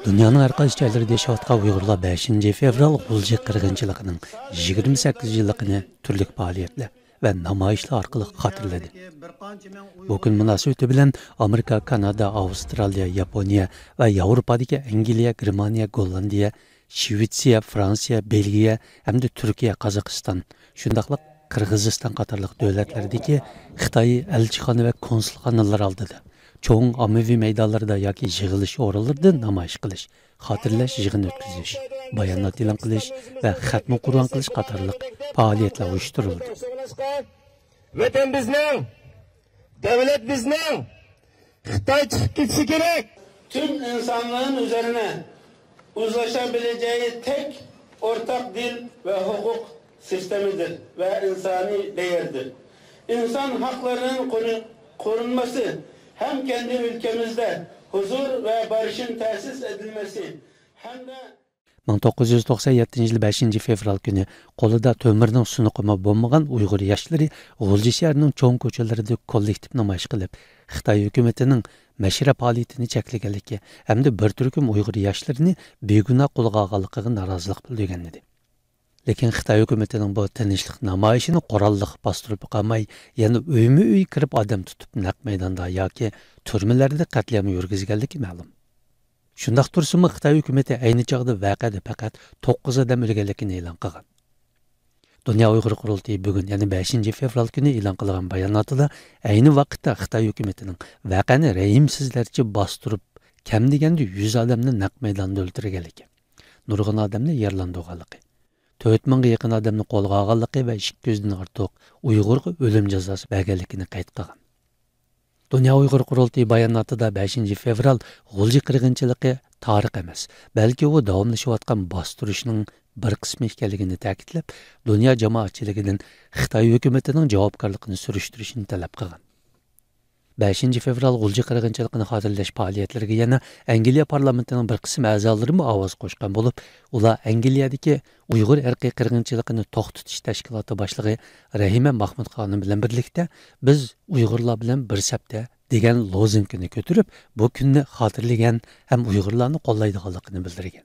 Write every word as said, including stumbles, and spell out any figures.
دۇنيانىڭ ھەر قايسى جايلىرىدا ياشاۋاتقان ئۇيغۇرلار بەشىنچى فېۋرال غۇلجا قىرغىنچىلىقىنىڭ يىگىرمە سەككىز يىللىقىنى تۈرلۈك پائالىيەتلەر ۋە نامايىشلار ئارقىلىق خاتىرىلىدى. بۇ كۈن مۇناسىۋىتى بىلەن ئامېرىكا، كانادا، ئاۋسترالىيە، ياپونىيە ۋە ياۋروپادىكى ئەنگلىيە، گېرمانىيە، گوللاندىيە، شىۋېتسىيە، فرانسىيە، بېلگىيە ھەمدە تۈركىيە، قازاقىستان، شۇنداقلا قىرغىزىستان قاتارلىق دۆلەتلەردىكى خىتاي ئەلچىخانا ۋە كونسۇلخانىلىرى ئالدىدا، چوڭ ئاممىۋى مەيدانلاردا ياكى يىغىلىش ئورۇنلىرىدا نامايىش قىلىش، خاتىرىلەش يىغىنى ئۆتكۈزۈش، بايانات ئېلان قىلىش ۋە خەتمە قۇرئان قىلىش قاتارلىق پائالىيەتلەر ئۇيۇشتۇرۇلدى. ۋەتەن بىزنىڭ، دەۋلەت بىزنىڭ، خىتاي چىقىپ كېتىشى كېرەك. Tüm insanlığın üzerine uzlaşabileceği tek ortak dil ve hukuk sistemidir ve insani değerdir. İnsan haklarının konu-, korunması hem kendi ülkemizde huzur ve barışın tesis edilmesi hem de مىڭ توققۇز يۈز توقسان يەتتىنچى يىل بەشىنچى فېۋرال كۈنى قولىدا تۆمۈرنىڭ سۇنۇقىمۇ بولمىغان ئۇيغۇر ياشلىرى غۇلجا شەھىرىنىڭ چوڭ كوچىلىرىدا كوللېكتىپ نامايىش قىلىپ، خىتاي ھۆكۈمىتىنىڭ مەشرەپ پائالىيىتىنى چەكلىگەنلىكى ھەمدە بىر تۈركۈم ئۇيغۇر ياشلىرىنى بىگۇناھ قولغا ئالغانلىقىغا نارازىلىق بىلدۈرگەنىدى. لېكىن خىتاي ھۆكۈمىتىنىڭ بۇ تىنچلىق نامايىشىنى قوراللىق باستۇرۇپ قالماي، يەنە ئۆيمۇ ئۆي كىرىپ ئادەم تۇتۇپ، نەق مەيداندا ياكى تۈرمىلەردە قەتلىئام يۈرگۈزگەنلىكى مەلۇم. شۇنداق تۇرسىمۇ، خىتاي ھۆكۈمىتى ئەينى چاغدا ۋەقەدە پەقەت توققۇز ئادەم ئۆلگەنلىكىنى ئېلان قىلغان. دۇنيا ئۇيغۇر قۇرۇلتىيى بۈگۈن، يەنى بەشىنچى فېۋرال كۈنى ئېلان قىلغان باياناتىدا، ئەينى ۋاقىتتا خىتاي ھۆكۈمىتىنىڭ ۋەقەنى رەھىمسىزلەرچە باستۇرۇپ، كەم دېگەندە يۈز ئادەمنى نەق مەيداندا ئۆلتۈرگەنلىكى، نۇرغۇن ئادەمنى يارىلاندۇرغانلىقى، تۆت مىڭغا يېقىن ئادەمنى قولغا ئالغانلىقى ۋە ئىككى يۈزدىن ئارتۇق ئۇيغۇرغا ئۆلۈم جازاسى بەرگەنلىكىنى قەيت قىلغان. دۇنيا ئۇيغۇر قۇرۇلتىيى باياناتىدا بەشىنچى فېۋرال غۇلجا قىرغىنچىلىقى تارىخ ئەمەس، بەلكى ئۇ داۋاملىشىۋاتقان باستۇرۇشنىڭ بىر قىسمى ئىكەنلىكىنى تەكىتلەپ، دۇنيا جامائەتچىلىكىدىن خىتاي ھۆكۈمىتىنىڭ جاۋابكارلىقىنى سۈرۈشتۈرۈشىنى تەلەپ قىلغان. بەشىنچى فېۋرال غۇلجا قىرغىنچىلىقىنى خاتىرىلەش پائالىيەتلىرىگە يەنە ئەنگلىيە پارلامېنتىنىڭ بىر قىسىم ئەزالىرىمۇ ئاۋاز قوشقان بولۇپ، ئۇلار ئەنگلىيەدىكى ئۇيغۇر ئىرقىي قىرغىنچىلىقىنى توختىتىش تەشكىلاتى باشلىقى رەھىمە ماخمۇت خانىم بىلەن بىرلىكتە «بىز ئۇيغۇرلار بىلەن بىر سەپتە» دېگەن لوزۇنكىنى كۆتۈرۈپ، بۇ كۈننى خاتىرىلىگەن ھەم ئۇيغۇرلارنى قوللايدىغانلىقىنى بىلدۈرگەن.